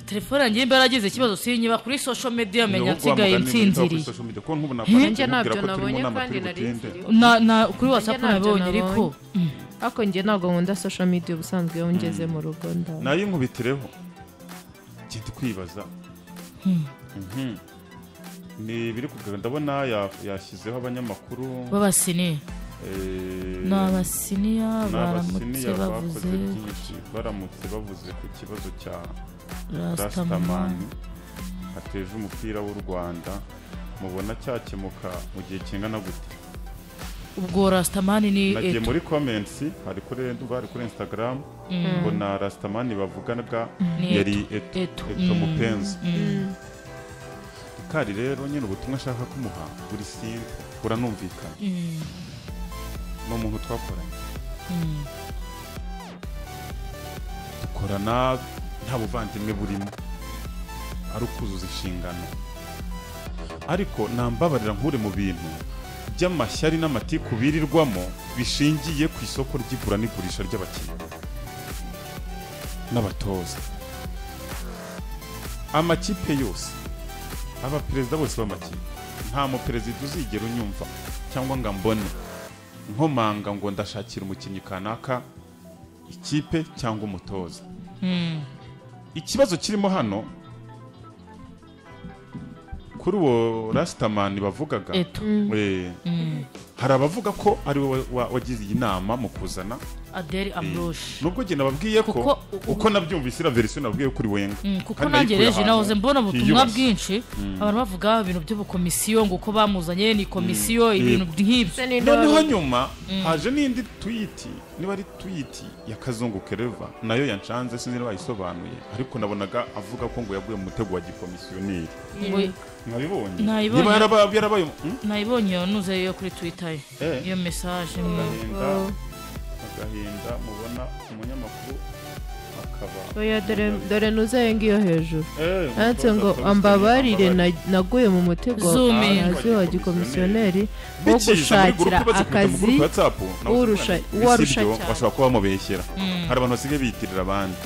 Telefone yanjye nimba yaragize ikibazo, sinyiba kuri social media, menya nsigaye nsinziriye. Njye ntabyo nabonye kandi nari nziriho. Na kuri WhatsApp Njye ntabyo nabonye, ariko Ariko njye ntabwo nkunda social media ubusanzwe. Iyo ngeze mu rugo nda Nayo nkubitireho, ngenda kwibaza. Ni ibiri kugaragara, ndabona yashyizeho abanyamakuru b'abasiniya. Ni abasiniya baramutse n'abasiniya bavuze bakoze byinshi, baramutse bavuze ku kibazo cya Rastaman. Rastaman ateje umupira w'u Rwanda, mubona cyakemuka mu gihe kingana gute? Ubwo Rastaman ni Nagiye Eto. muri comments, hari kuri, ndumva hari kuri Instagram, mbona Rastaman bavugaga Ni yari Eto. Eto. Eto Mupenzi Rikari. Rero nyine ubutumwa ashaka kumuha buri simple, buranumvikana. Ni umuntu twakoranye, dukorana nta buvandimwe burimo, ari ukuzuza inshingano. Ariko nambabarira nkure mu bintu by'amashyari n'amatiku birirwamo bishingiye ku isoko ry'igura n'igurisha ry'abakinnyi n'abatoza. Amakipe yose, abaperezida bose b'amakipe, nta muperezida uzigera unyumva cyangwa ngo ambone nkomanga ngo ndashakira umukinnyi kanaka ikipe cyangwa umutoza. Ikibazo kirimo hano kuri uwo Rastaman bavugaga, Eto. Hari abavuga ko ari we wagize iyi nama mu kuzana Adel Amrouche. Nubwo njye nababwiye ko Kuko uko nabyumvise, iriya version nabwiye kuri Wenga Kuko kandi nanjye nayikuye reje ahantu nahoze mbona ubutumwa hiyubashye. bwinshi, abantu bavuga ibintu by'ubukomisiyo, ngo uko bamuzanye ni komisiyo, ibintu nk'ibyo. Noneho nyuma haje n'indi tweet, niba ari tweet ya Kazungu Kereva, nayo yanshanze, sinzi niba bayisobanuye, ariko nabonaga avuga ko ngo yaguye mu mutego wa gikomisiyoneri. Ngo Mwabibonye? Nayibonye. Niba yarabaye? Nayibonye iyo nuze yo kuri Twitter ye. Iyo message. Agahinda mubona umunyamakuru akaba Oya, dore dore nuze ngiyo hejuru yanditse umutoza ngo Faustin ambabarire ambabarire. naguye mu mutego Zoom in. ntazi wa gikomisiyoneri wo Bikiza muri gushakira groupe, bazikubita mu akazi groupe ya WhatsApp, nabuze kumenya. uwarusha Ibi si byo, cyane. bashobora kuba bamubeshyera. Hari abantu basigaye biyitirira abandi.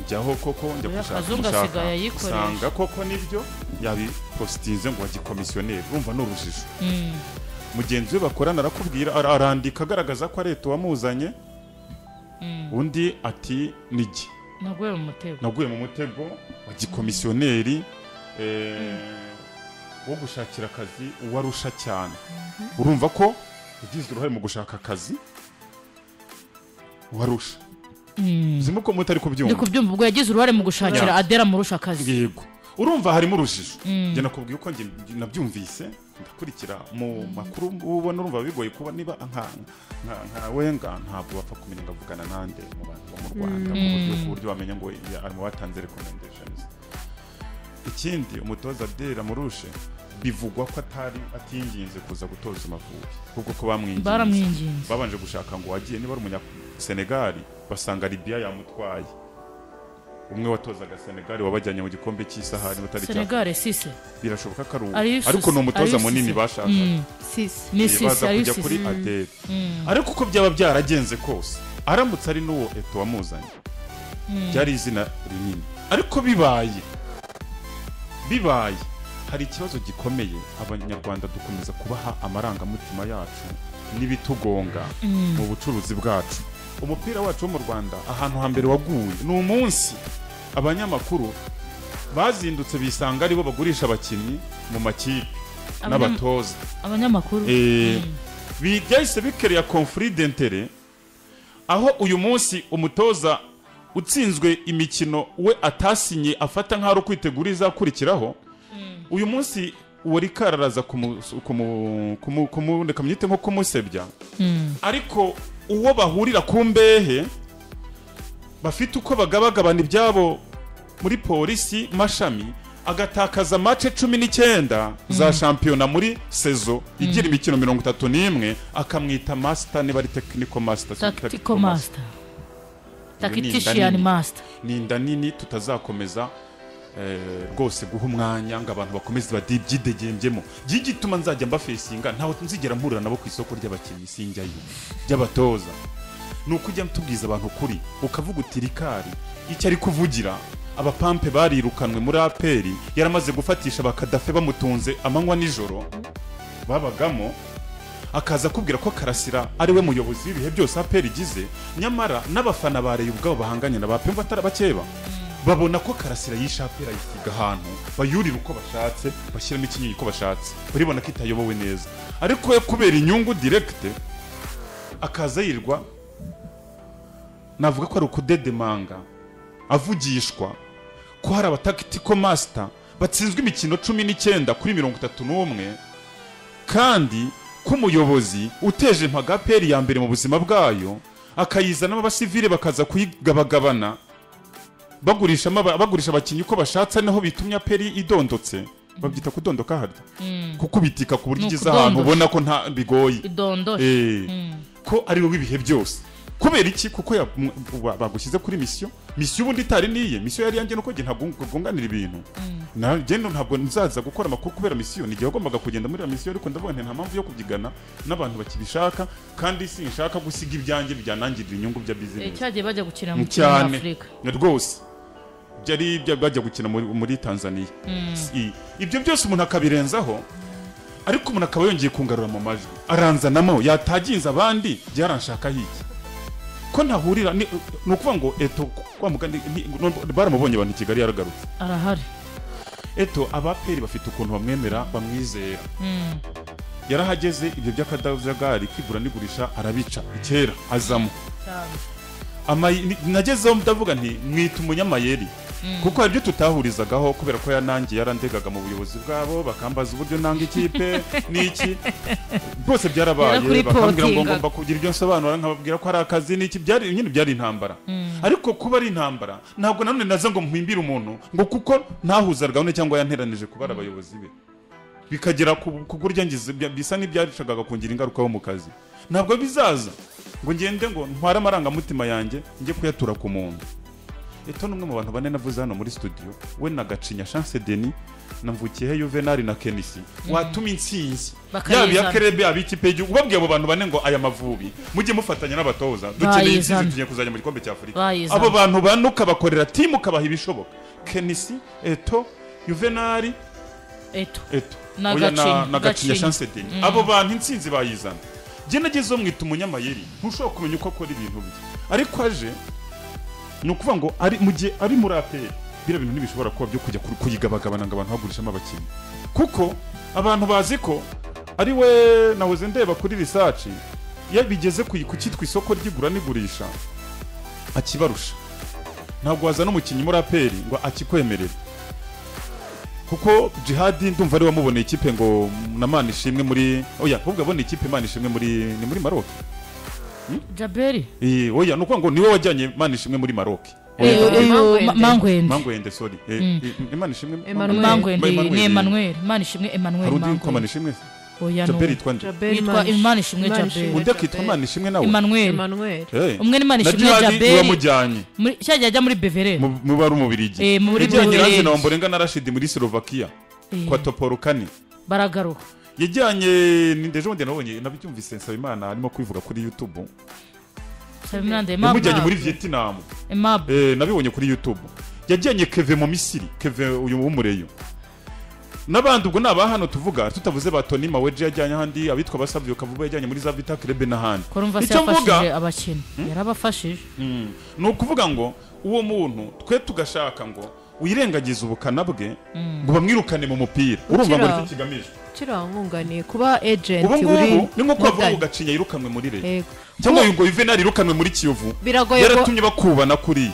Njyaho koko njya Oya, gushaka Kazungu gushaka, asigaye ayikoresha. usanga koko nibyo yabipositinze ngo wagikomisiyoneri. Urumva ni urujijo. Mugenzi we bakorana arakubwira, arandika agaragaza ko ari Eto wamuzanye, undi ati nijye. Naguye mu mutego. Naguye mu mutego wa gikomisiyoneri wo gushakira akazi uwarusha cyane. Urumva ko yagize uruhare mu gushaka akazi uwarusha. Zimwe ko mutari Ndi kubyumva? kubyumva. Ubwo yagize uruhare mu gushakira Adel Amrouche akazi. Yego, urumva harimo urujijo. Njye nakubwiye uko njye nabyumvise, ndakurikira mu makuru ubona. Urumva bigoye kuba niba nka Wenga, ntabwo bapfa kumenya ngo avugana nande mu bantu bo mu Rwanda ku buryo bamenya ngo ari mu batanze recommendations. Ikindi, umutoza Adel Amrouche bivugwa ko atari atinginze kuza gutoza Amavubi, kuko ko bamwinginze. Baramwinginze. Babanje gushaka ngo wagiye niba ari umunyasenegali, basanga Libya yamutwaye, umwe watozaga Senegal wabajyanye mu gikombe cy'isahani batari cya Senegal Cisse. Birashoboka ko ari uwo. Ari Ariko ni umutoza ari munini Cisse. bashakaga. Sisi. Ni Cisse. Baza Ari kujya Cisse. kuri Adel. Ariko uko byaba byaragenze kose, aramutse ari n'uwo Eto wamuzanye, byari izina rinini. Ariko bibaye hari ikibazo gikomeye. Abanyarwanda dukomeza kubaha amarangamutima yacu n'ibitugonga mu bucuruzi bwacu. Umupira wacu wo mu Rwanda, ahantu hambere waguye ni umunsi abanyamakuru bazindutse bisanga aribo bagurisha abakinnyi mu makipe n'abatoza. Abanyamakuru. Byahise bikereya conflit d'intérêt, aho uyu munsi umutoza utsinzwe imikino we atasinye afata nk'aho ari ukwitegura izakurikiraho. Uyu munsi uwo Rikara araza reka mbyite nko kumusebya, ariko uwo bahurira ku mbehe, bafite uko bagabagabana ibyabo muri Polisi mashami, agatakaza match 19 za shampiyona muri saison igira imikino 31, akamwita master, niba ari technical master. Tactical master. Iyo ni inda Tactician nini. master. Ni inda nini tutazakomeza rwose guha umwanya ngo abantu bakomeze badibyidegembyemo. By'igituma nzajya mbafesinga, ntawe nzigera mpurira nabo ku isoko ry'abakinnyi, sinjyayo, ry'abatoza. Ni uko ujya tubwiza abantu ukuri, ukavuga uti Rikari icyo ari kuvugira. Abapampe barirukanwe muri APR, yaramaze gufatisha bakadafe bamutunze amanywa nijoro babagamo, akaza kubwira ko Karasira ari we muyobozi w'ibihe byose APR igize. Nyamara n'abafana ba Rayon ubwabo bahanganye na ba Pemba atarabakeba, babona ko Karasira yishe APR, ayisiga ahantu bayurira uko bashatse, bashyiramo ikinyuyi uko bashatse, baribona ko itayobowe neza. Ariko we kubera inyungu direct akaza yirwa, navuga ko ari ukudedemanga, avugishwa ko hari abatactical master batsinzwe imikino 19 kuri 31, kandi ko umuyobozi uteje impaga APR ya mbere mu buzima bwayo akayizanamo abasivile bakaza kuyigabagabana, bagurisha abakinnyi uko bashatse, naho bitumye APR idondotse. Babyita kudondoka harya, kukubitika ku buryo igeze ahantu ubona ko nta bigoye, ko ari wowe ibihe byose. Kubera iki? Kuko bagushyize kuri mission ubundi itari niye. Mission yari yanjye nuko ntabwo ngunganira ibintu, nagenda ntabwo nzaza gukora amakuru kubera mission. Nigihe wagombaga kugenda muri mission, ariko ndabona nta mpamvu yo kubyigana n'abantu bakibishaka, kandi sinshaka gusiga ibyanjye byanangirira inyungu bya business. Cyagiye bajya gukina mu Afrika rwose, byari bajya gukina muri Tanzania. Ibyo byose umuntu akabirenzaho, ariko umuntu akaba yongeye kungarura mu majwi aranzanamo yataginze abandi byaranshaka hiki ko ntahurira. Ni ukuvuga ngo Eto kwa mugani baramubonye abantu i Kigali yaragarutse arahari. Eto abaperi bafite ukuntu bamwemera bamwizera, yarahageze ibyo by'akadavagari kwigura n'igurisha arabica kera azamo. Nagezeho ndavuga nti mwita umunyamayeri, kuko hari ibyo tutahurizagaho kubera ko yanangiye yarandegaga mu buyobozi bwabo, bakambaza uburyo nanga ikipe n'iki bose byarabaye, bakambwira ngo ngomba kugira ibyo nsobanura, nkababwira ko ari akazi n'iki, byari nyine byari intambara. Ariko kuba ari intambara ntabwo nanone naza ngo mpimbire umuntu ngo kuko ntahuza gahunda cyangwa yanteranije kubara abayobozi be, bikagera ku buryo ngize bisa n'ibyarishagaga kungira ingaruka mu kazi. Ntabwo bizaza ngo ngende ngo ntware amarangamutima yanjye njye kuyatura ku muntu. Eto numwe mu bantu bane navuze hano muri studio, we na Gacinya Chance Denis na Mvukiye Juvenal na Kenisi, watuma intsinzi yaba ya Kerebe abikipe y'igihugu. Ubabwiye abo bantu bane ngo aya Mavubi mujye mufatanya n'abatoza, dukeneye intsinzi, tugiye kuzajya mu gikombe cya Afurika. Abo bantu banuka bakorera team ukabaha ibishoboka. Kenisi, Eto, Juvenal, Eto na Gacinya Chance Denis, abo bantu intsinzi bayizana. Jye nagezeho mwita umunyamayeri, ntushobora kumenya uko akora ibintu bye, ariko aje ni ukuvuga ngo ari mu gihe ari muri APR biriya bintu ntibishobora kuba byo kujya kuyigabagabana ngo abantu bagurishamo abakinnyi, kuko abantu bazi ko ari we. Nahoze ndeba kuri research, iyo bigeze ku cyitwa isoko ry'igura n'igurisha akibarusha. Ntabwo wazana umukinnyi muri APR ngo akikwemerere, kuko Jihadi ndumva ari wamuboneye ikipe ngo na Manishimwe muri oya, ahubwo abone ikipe Manishimwe muri ni muri Maroc. Jaberi oya, nuko ngo niwe wajyanye Manishimwe muri Maroc. Mangwende sorry, Manishimwe Mangwende ni Emmanuel, Manishimwe Emmanuel. Hari undi Manishimwe? Oya, no Jaberi yitwa nde? Yitwa Manishimwe Jaberi. Undi akitwa Manishimwe nawe Emmanuel. Umwe ni Manishimwe Jaberi wamujyanye muri cyajya ajya muri Bevere mu bari umubirigi, yajyanye Ranze na Ombolenga na Rashid muri Slovakia kwa Toporukani baragaruka. Yajyanye ni ndejo ndi nabonye nabyumvise Nsabimana arimo kwivuga kuri YouTube. Yamujyanye muri Vietnam. Nabibonye kuri YouTube. Yajyanye Keve mu Misiri, Keve uyu w'umureyo. N'abandi ubwo naba hano tuvuga tutavuze ba Tony Maweje yajyanye ahandi, abitwa basavyo Kavuba yajyanye muri za Vita Club n'ahandi. Icyo mvuga abakinnyi yarabafashije. Ni ukuvuga ngo uwo muntu twe tugashaka ngo uyirengagize ubukana bwe ngo bamwirukane mu mupira. Urumva ngo nicyo kigamije. Kira nkunganiye kuba agent uri ni nko kwavuga ngo Gacinya yirukanwe muri Rayon, cyangwa ngo Juvenal yirukanwe muri Kiyovu, yaratumye bakubana kuri,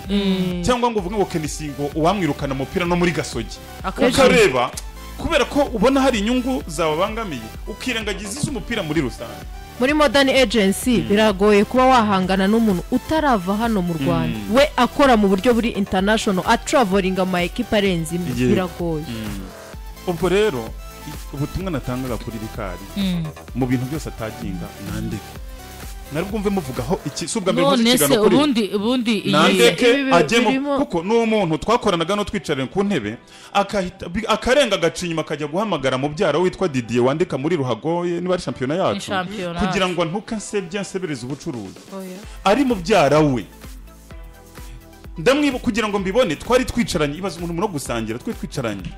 cyangwa ngo uvuge ngo Kenisi ngo uwamwirukana mupira no muri Gasogi. Ukareba kubera ko ubona hari inyungu zababangamiye ukirengagiza iz'umupira muri rusange. Muri modern agency biragoye kuba wahangana n'umuntu utarava hano mu Rwanda, we akora mu buryo buri international, atravelinga ama equipe arenze imwe, biragoye. Ubwo rero ubutumwa natangaga kuri Rikari mu bintu byose ataginga nandeke, narubwumve muvugaho iki si ubwa mbere nkoze ikiganiro kuri ubundi nandeke ajyemo, kuko n'uwo muntu twakoranaga no twicaranye ku ntebe akahita akarenga agacinyuma akajya guhamagara mubyara witwa Didier wandika muri Ruhago niba ari shampiyona yacu, kugira ngo ntukansebye nsebereze ubucuruzi. Ari mubyara we Ndamwibuka kugira ngo mbibone, twari twicaranye, ibaza umuntu no gusangira, twari twicaranye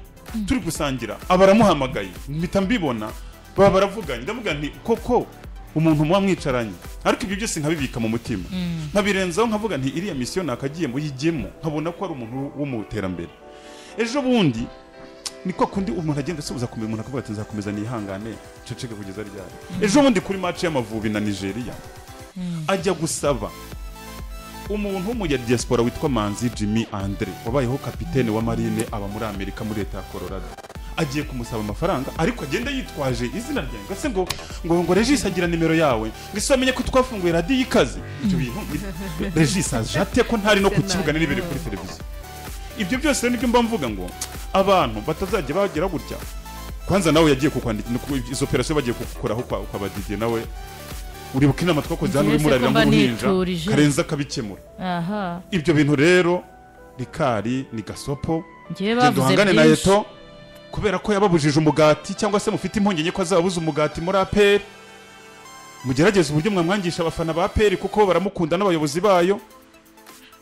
turi gusangira, abaramuhamagaye mpita mbibona, baba baravuganye. Ndavuga nti koko umuntu muba mwicaranye, ariko ibyo byose nkabibika mu mutima, nkabirenzaho nkavuga nti iriya misiyo nakagiye muyigemo, nkabona ko ari umuntu wo mu iterambere. Ejo bundi niko kundi umuntu agenda asubiza ku umuntu akavuga ati nzakomeza nihangane ceceke kugeza ryari. Ejo bundi kuri match y'Amavubi na Nigeria ajya gusaba umuntu wo mu diaspora witwa Manzi Jimmy Andre wabayeho kapitene wa Marine aba muri Amerika muri leta ya Colorado, agiye kumusaba amafaranga ariko agenda yitwaje izina ryanjye ngase ngo ngo ngo Regis agira nimero yawe ngo ese amenye ko twafunguye radio y'ikazi. Ibyo bintu Regis ajate ko ntari no ku kibuga n'ibiri kuri televiziyo. Ibyo byose nibyo mba mvuga ngo abantu batazajya bagira gutya. Kwanza nawe yagiye kukwandika izo operation bagiye kukukoraho kwa Badidier, nawe uribuka inama twakoze hano urimo urarira nk'uruhinja Karenza akabikemura. Aha ibyo bintu rero Rikari ni gasopo duhangane na Eto kubera ko yababujije umugati, cyangwa se mufite impungenge ko azabuza umugati muri APR. Mugerageze uburyo mwamwangisha abafana ba APR kuko baramukunda n'abayobozi bayo.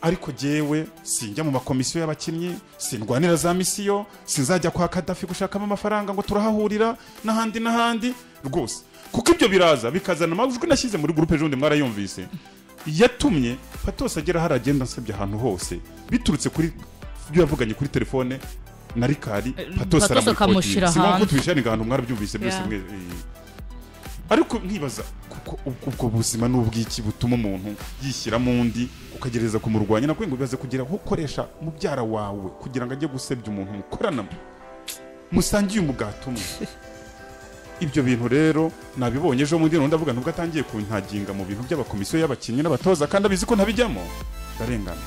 Ariko jewe sinjya mu makomisiyo y'abakinnyi, sindwanira za misiyo, sinzajya kwa Kadafi gushakamo amafaranga ngo turahahurira n'ahandi n'ahandi rwose, kuko ibyo biraza bikazana amajwi nashyize muri groupe ejo mwarayumvise yatumye Patos agera haragenda nsebye ahantu hose biturutse kuri ibyo yavuganye kuri telefone na Rikari. Patos aramushira hanze, tubisharinga ahantu mwarabyumvise byose mwe. Ariko nkibaza kuko ubwo buzima n'ubwiki butuma umuntu yishyira mu ndi ukagereza kumurwanya, nakwe ngo bibaze kugira aho ukoresha mubyara wawe kugira ngo ajye gusebya umuntu mukorana musangiye umugati umwe. Ibyo bintu rero nabibonye ejo mundi ndavuga nubwo atangiye kuntaginga mu bintu by'abakomisiyo y'abakinnyi n'abatoza kandi abizi ko ntabijyamo ndarengana.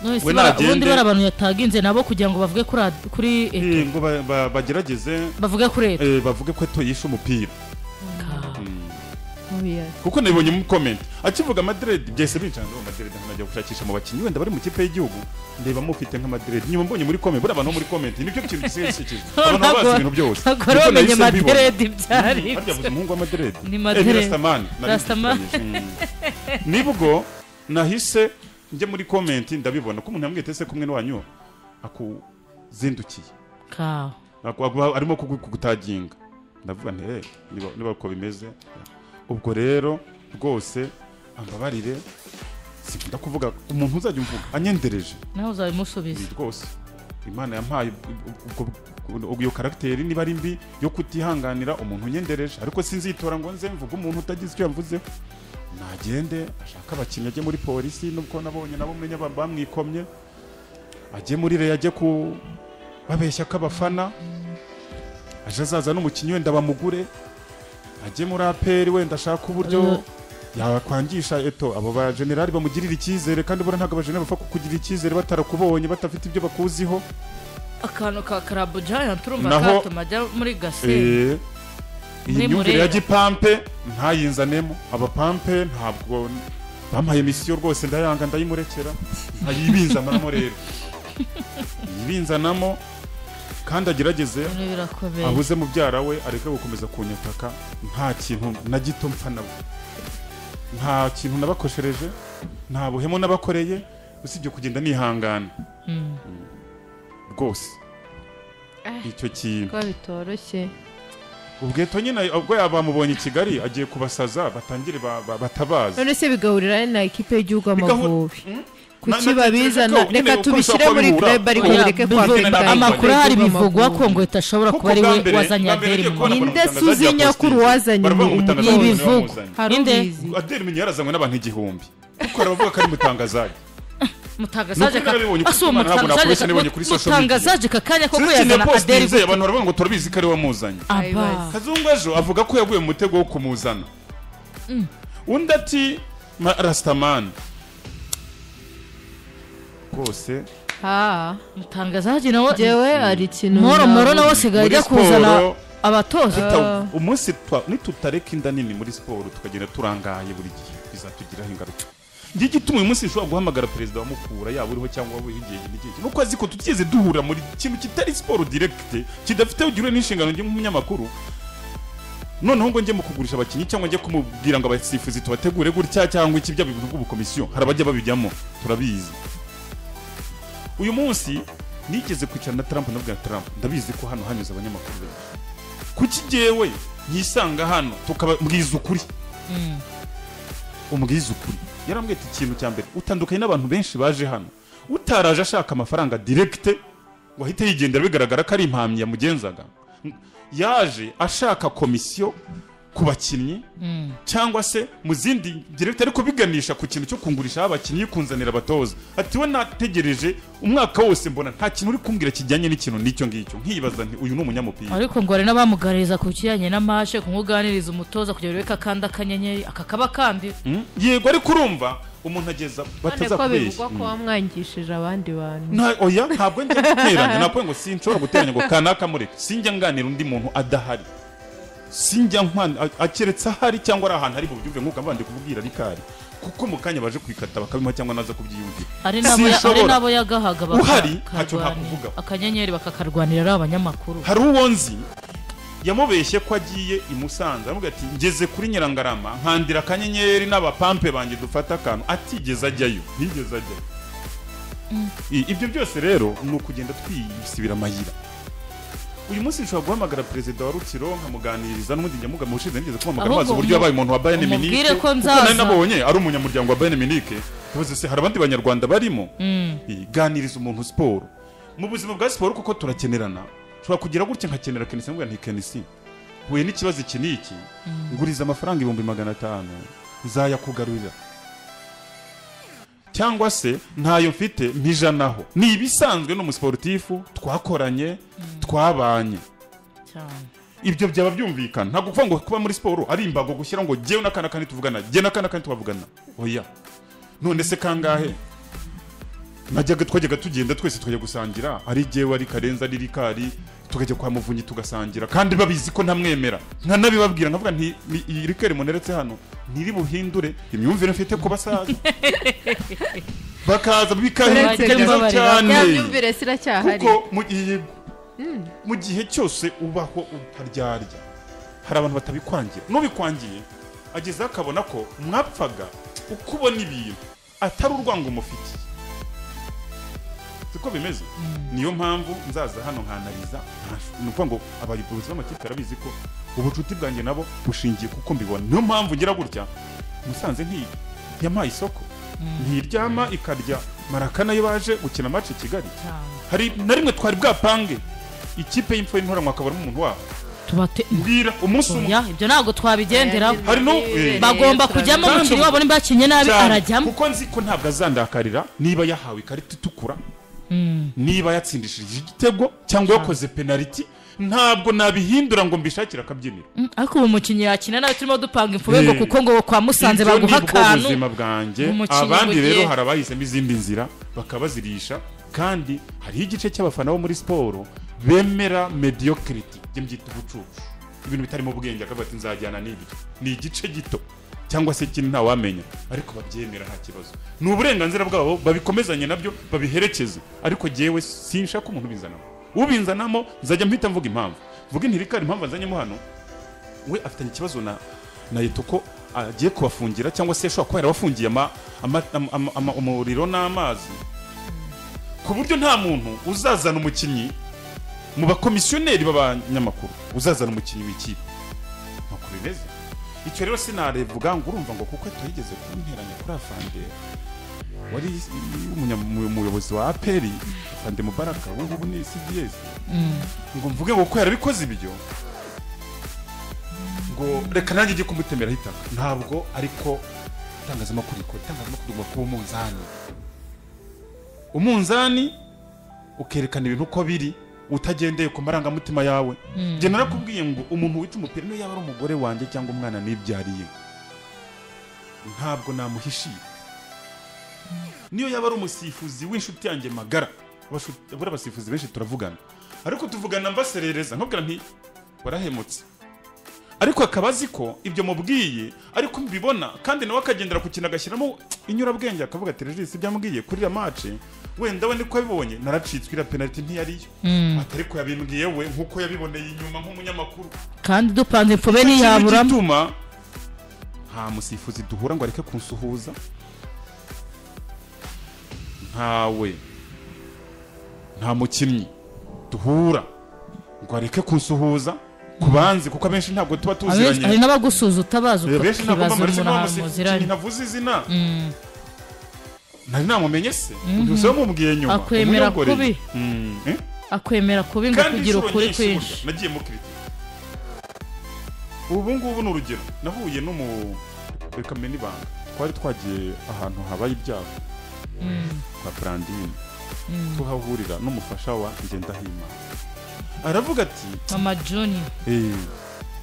Ubundi bari abantu yataginze nabo kugira ngo bavuge kuri Eto, ngo bagerageze bavuge kuri Eto, bavuge ko Eto yishe umupira. Kuko nabibonye mu comment akivuga Madrid byese bicanze mu Madrid nkanajya gushakisha mu bakinnyi wenda bari mu kipe y'igihugu ndeba mufite nka Madrid, nyuma mbonye muri comment buri abantu muri comment nibyo kintu gisekeje abantu bazi ibintu byose. Ntabwo Madrid byari harya buze umuhungu wa Madrid ni Madrid Rastaman, Rastaman. Nibwo nahise njye muri comment ndabibona ko umuntu yambwiye tese kumwe n'wanyu akuzindukiye ka arimo kugutaginga, ndavuga nti niba uko bimeze. Ubwo rero rwose ambabarire sikunda kuvuga umuntu uzajya umvuga anyendereje nawe uzabimusubiza rwose. Imana yampaye ubwo iyo karagiteri niba ari mbi yo kutihanganira umuntu unyendereje, ariko sinzitora ngo nze mvuge umuntu utagize icyo yavuzeho. Nagende ashaka abakinnyi ajye muri polisi nubwo nabonye nabo menya bamwikomye, ajye muri Reyo ajye ku babeshya ko abafana, aje azaza n'umukinnyi wenda bamugure, ajye muri APR wenda ashaka uburyo yakwangisha Eto abo ba generali bamugirira icyizere, kandi bora ntabwo abajenerali bapfa kukugirira icyizere batarakubonye batafite ibyo bakuziho. Akantu ka Club Giant urumva katuma ajya muri Gasenyi. Iyi myumvire ya gipampe ntayinzanemo, abapampe ntabwo bampaye misiyo rwose ndayanga ndayimurekera ntayibinzanamo rero yibinzanamo kandi agerageze abuze mubyara we areke gukomeza kunyataka. Nta kintu na gito mpfa nabo, nta kintu nabakoshereje, nta buhemo nabakoreye usibye kugenda nihangana rwose. Icyo kintu ko bitoroshye. Ubweto nyine ubwo yabamubonye i Kigali agiye kubasaza batangire batabaza. None se bigahurira na ekipe y'igihugu Amavubi kuki babizana? Reka tubishyire muri club ariko bireke kwafekta amakuru hari bivugwa ko ngo itashobora kuba ari we wazanye Adeli mu ninde suzi nyakuru wazanye ibivugwa inde Adeli menye yarazanywe n'abantu 1000 kuko aravuga ko ari mutangazaje mutangazaje kakanya koko yazana Adeli abantu baravuga ngo turabizi ko ari we wamuzanye. Kazungu ejo avuga ko yaguye mu mutego wo kumuzana, undi ati Rastaman rwose. Mutangazaje nawe jewe ari ikintu moro nawe asigaye ajya kuzana abatoza. Umunsi nitutareka inda nini muri siporo tukagenda turangaye buri gihe bizatugiraho ingaruka. Njye gituma uyu munsi nshobora guhamagara perezida wa Mukura yaba uriho cyangwa waba igihe n'igihe nuko azi ko tutigeze duhura muri kintu kitari siporo direct kidafite ugirwe n'inshingano njye nk'umunyamakuru, noneho ngo njye mu kugurisha abakinnyi cyangwa njye kumubwira ngo abasifuzi tubategure gutya cyangwa iki bya bintu by'ubukomisiyo hari abajya babijyamo turabizi. Uyu munsi nigeze kwicara na Trump, ndabwira Trump, ndabizi ko hano hanyuze abanyamakuru benshi, kuki jyewe nyisanga hano tukababwiza ukuri? Umubwiza ukuri. Yarambwiye ati ikintu cya mbere utandukanye n'abantu benshi baje hano, utaraje ashaka amafaranga direct ngo ahite yigendera bigaragara ko ari impamyi yamugenzaga, yaje ashaka komisiyo ku bakinnyi cyangwa se mu zindi direct, ariko biganisha ku kintu cyo kungurisha abakinnyi, kunzanira abatoza. Ati we nategereje umwaka wose mbona nta kintu uri kumbwira kijyanye n'ikintu n'icyo ngicyo, nkibaza nti uyu ni umunyamupira. Ariko ngo hari n'abamuganiriza ku kijyanye na mashe, kumuganiriza umutoza kugira ngo akanda akanyenyeri akakaba kandi. Yego, ariko urumva umuntu ageza bataza kubeshya. Bivugwa ko wamwangishije abandi bantu. Oya, ntabwo njya guteranya, ntabwo ngo sinshobora guteranya ngo kanaka mureke, sinjya nganira undi muntu adahari, sinjya nkwana akeretse ahari cyangwa ari ahantu ari bubyumve nk'uko mbandi kubwira Rikari, kuko mu kanya baje kwikata bakabima cyangwa naza kubyiyumvira. Ari nabo yagahaga uhari ntacyo ntakuvuga, akanyenyeri bakakarwanira ari abanyamakuru. Hari uwo nzi yamubeshye ko agiye i Musanze, aramubwira ati ngeze kuri Nyirangarama nkandira akanyenyeri n'abapampe banjye dufata akantu, atigeze ajyayo, ntigeze ajyayo. Ibyo byose rero ni ukugenda twisibira amayira. Uyu munsi nshobora guhamagara perezida wa Rutsiro nkamuganiriza, n'ubundi njya muga mushize nigeze kumuhamagara maze uburyo yabaye umuntu wa Bayern Munich, kuko nari nabonye ari umunyamuryango wa Bayern Munich. Tuvuze se hari abandi banyarwanda barimo. Ganiriza umuntu siporo mu buzima bwa siporo, kuko turakenerana. Nshobora kugira gutya nkakenera Kenisi, nkamubwira nti Kenisi huye n'ikibazo iki n'iki, nguriza amafaranga 500,000 nzayakugarurira, cyangwa se ntayo mfite mpijanaho. Ni ibisanzwe n'umusportifu twakoranye, twabanye. Ibyo byaba byumvikana. Ntabwo kuvuga ngo kuba muri siporo ari imbago gushyira ngo jyewe n'akana kandi tuvugana, jye n'akana kandi twavugana. Oya. None se kangahe najyaga twajyaga tugenda twese tukajya gusangira, ari jyewe ari Karenza ari Rikari, tukajya kwa Muvunyi tugasangira, kandi babizi ko ntamwemera. Nkanabibabwira nkavuga nti iyi Rikari muneretse hano ntiri buhindure imyumvire mfite ku basaza. Bakaza bikahindura cyane. Ya myumvire siracyahari. Kuko mu gihe cyose ubaho utaryarya, hari abantu batabikwangira. N'ubikwangiye ageze akabona ko mwapfaga uko ubona ibintu atari urwango mufitiye. Siko bimeze. Niyo mpamvu nzaza hano nkanariza, ni ukuvuga ngo abayobozi b'amakipe barabizi ko ubucuti bwanjye nabo bushingiye kuko mbibona. Niyo mpamvu ngira gutya Musanze ntiyampaye isoko, ntiryama ikarya Marakana yo baje gukina match i Kigali. Hari na rimwe twari bwapange ikipe y'imfo y'intoranwa akabaramo umuntu wabo mbwira umunsi umwe, ibyo ntabwo twabigendera. Hari no bagomba kujyamo umukinnyi wabo nimba yakinye nabi arajyamo, kuko nzi ko ntabwo azandakarira niba yahawe ikarita itukura, niba yatsindishije igitego cyangwa yakoze penalty, ntabwo nabihindura ngo mbishakire akabyiniro. Ariko ubu umukinnyi yakina nawe turimo dupanga imfube ngo kuko ngo kwa Musanze baguha akantu. Ubuzima bwanjye. Abandi rero hari abahisemo izindi nzira bakabazirisha, kandi hari igice cy'abafana bo muri siporo bemera mediocrity, njye mbyita ubucucu, ibintu bitarimo ubwenge, akavuga ati nzajyana n'ibyo. Ni igice gito cyangwa se kintu ntawamenya, ariko babyemera nta kibazo, ni uburenganzira bwabo, babikomezanye nabyo babiherekeze. Ariko jyewe sinshaka umuntu ubinzanamo. Ubinzanamo nzajya mpita mvuga impamvu, mvuga inti Rikari impamvu nzanyemo hano, we afitanye ikibazo na Yetoko agiye kubafungira, cyangwa se ashobora kuba yarabafungiye umuriro n'amazi, ku buryo nta muntu uzazana umukinnyi mu bakomisiyoneri b'abanyamakuru uzazana umukinnyi w'ikipe. Nuko bimeze. Icyo rero sinarevuga ngo urumva ngo kuko tuyigeze kunteranya kuri afande wari umuyobozi wa APR, afande Mubaraka, ubu ni CDS, ngo mvuge ngo ko yarabikoze ibyo ngo reka nanjye njye kumutemera hitaka. Ntabwo ariko itangazamakuru ikora. Itangazamakuru ugomba kuba umunzani, umunzani ukerekana ibintu uko biri utagendeye ku marangamutima yawe. Njye narakubwiye ngo umuntu wica umupira niyo yaba ari umugore wanjye cyangwa umwana nibyariye, ntabwo namuhishira. Niyo yaba ari umusifuzi w'inshuti yanjye magara, buriya abasifuzi benshi turavugana, ariko tuvugana mbaserereza nkabwira nti warahemutse, ariko akaba azi ko ibyo mubwiye ariko mbibona, kandi nawe akagendera ku kintu agashyiramo inyurabwenge, akavuga ati Regis ibyo ambwiye kuri iriya match wenda we niko yabibonye, naracitswe iriya penalty ntiyariyo, atari ko yabimbwiye we nkuko yabiboneye inyuma nk'umunyamakuru, kandi dupanze imfube ntiyaburamo. Gituma nta musifuzi duhura ngo areke kunsuhuza, ntawe. Nta mukinnyi duhura ngo areke kunsuhuza kubanzi, kuko abenshi ntabwo tuba tuziranye. Hari n'abagusuza utabazi, ukibaza umuntu ahantu muziranye. Ntavuze izina, nari namumenye se, gusa mumubwiye nyuma. Akwemera kubi, akwemera kubi ngo kugira ukuri kwinshi. Nagiye mu critique. Ubu ngubu ni urugero, nahuye n'umu reka mene ibanga, twari twagiye ahantu habaye ibyago kwa Brandine, tuhahurira n'umufasha wa Ngendahimana. Aravuga ati Mama Junior,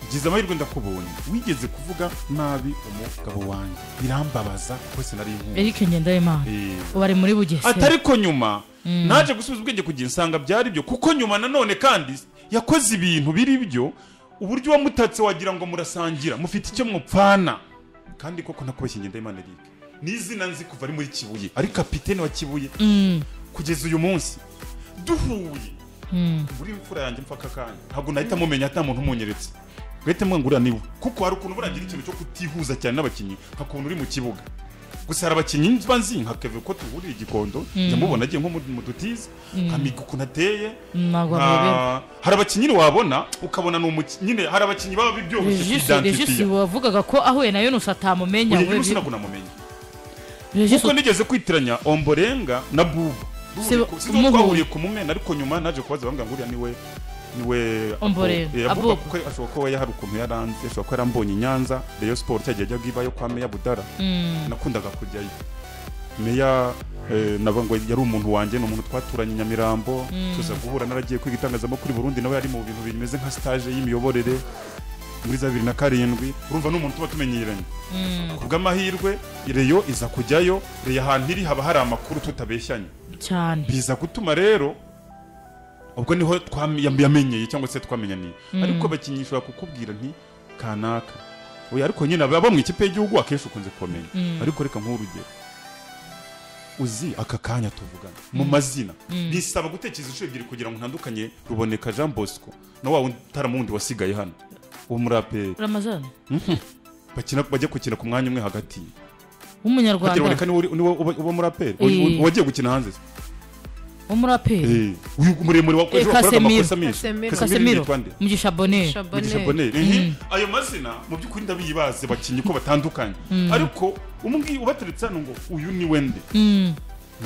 ngize amahirwe ndakubonye, wigeze kuvuga nabi umugabo wanjye birambabaza kuko sinari inkuru. Eric Ngendahimana ubu ari muri Bugesera. Atariko nyuma naje gusubiza ubwenge kugira nsanga byari byo, kuko nyuma nanone kandi yakoze ibintu biri byo, uburyo wamutatse wagira ngo murasangira mufite icyo mupfana. Kandi koko nakubeshye Ngendahimana Eric n'izina nzi kuva ari muri Kibuye, ari kapitene wa Kibuye kugeza uyu munsi duhuye muri imfura yanjye mfaka kanya ntabwo nahita mumenya ata muntu umunyeretse ngahita mwangurira niwe, kuko hari ukuntu buragira ikintu cyo kutihuza cyane n'abakinnyi nka kuntu uri mu kibuga. Gusa hari abakinnyi nba nzi nka Kevin ko tuhurira Igikondo, njya mubona agiye nko mu dutize nkamiga ukuntu ateye. Hari abakinnyi wabona ukabona ni umukinnyi nyine, hari abakinnyi baba byoroshye kuidentify. Regis wavugaga ko ahuye na Yunus atamumenya, we Yunus ntabwo namumenya kuko nigeze kwitiranya Omborenga na Buba. Twahuriye ku mumena, ariko nyuma naje kubaza bambwira ngo uriya niwe Omborenga Abuba, kuko ashobora kuba hari ukuntu yaranze, ashobora kuba yarambonye i Nyanza Rayon Sport cyagiye ajya bwibayo kwa Meya Budara, nakundaga kujyayo. Meya nabo ngo yari umuntu wanjye, ni umuntu twaturanye Nyamirambo, tuza guhura naragiye kwiga itangazamakuru i Burundi, nawe yari mu bintu bimeze nka stage y'imiyoborere muri za 2007. Urumva n'umuntu tuba tumenyeranye. Kubw'amahirwe Rayon iza kujyayo, Rayon ahantu iri haba hari amakuru tutabeshyanye cyane, biza gutuma rero ubwo niho twamenyeye cyangwa se twamenyaniye. Ariko abakinnyi ushobora kukubwira nti kanaka oya, ariko nyine aba mu ikipe y'igihugu akenshi ukunze kumenya. Ariko reka nk'urugero, uzi aka kanya tuvugana mu mazina bisaba gutekereza inshuro ebyiri kugira ngo ntandukanye Ruboneka Jean Bosco na wa utaramundi wasigaye hano uwo muri APR Ramazan, bakina bajya gukina ku mwanya umwe hagati w'umunyarwanda. Ruboneka niwe uba muri APR wagiye gukina hanze wo muri APR, uyu muremure wakoze amakosa menshi, Casemiro, Mugisha Bonheur. Mugisha Bonheur. Ayo mazina mu by'ukuri ndabiyibaze bakinyi ko batandukanye, ariko umubwi ubateretse hano ngo uyu ni wende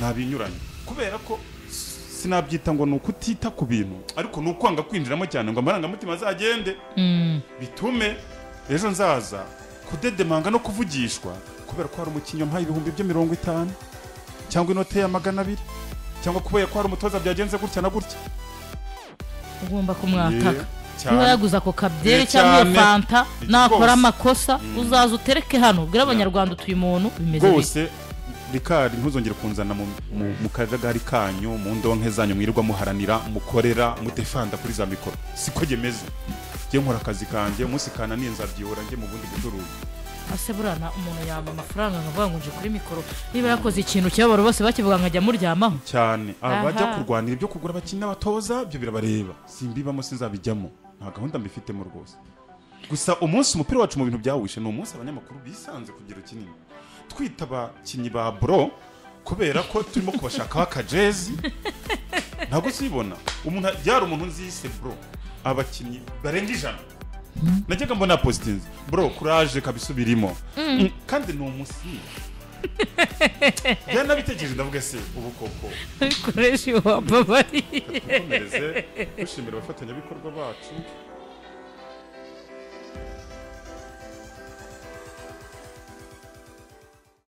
nabinyuranye, kubera ko sinabyita ngo ni ukutita ku bintu, ariko ni ukwanga kwinjiramo cyane ngo amarangamutima azagende bitume ejo nzaza kudedemanga no kuvugishwa kubera ko hari umukinnyi wampaye 50,000 cyangwa inote ya 200 cyangwa kubera ko hari umutoza byagenze gutya na gutya. Ugomba kumwataka niba yaguze ako kabyere cyangwa iyo fanta, nakora amakosa uzaza utereke hano ubwire abanyarwanda utuye umuntu bimeze rwose. Rikari ntuzongere kunzana mu kajagari kanyu, mu ndonke zanyu mwirirwa muharanira mukorera mutefanda kuri za mikoro, siko gemeze. Ngiye nkora akazi kanjye umunsi kananiye nzabyihora njye mu bundi bucuruzi. Ase burana umuntu yamba amafaranga nkavuga ngo nje kuri mikoro, niba yakoze ikintu cyabaro bose bakivuga nkajya muryamaho cyane. Abajya kurwanira ibyo kugura abakinnyi n'abatoza ibyo birabareba, simbibamo sinzabijyamo, nta gahunda mbifitemo rwose. Gusa umunsi umupira wacu mu bintu byawishe ni umunsi abanyamakuru bisanze kugero kinini twita abakinnyi ba bro kubera ko turimo kubashakaho akajezi. Ntabwo sibona umuntu byari umuntu nzise bro, abakinnyi barenga 100 najyaga mbona postinze bro courage kabisubirimo, kandi ni umusi byanabitekereje ndavuga se ubu koko bikoresha iwababari. Tukomereze dushimira abafatanyabikorwa bacu.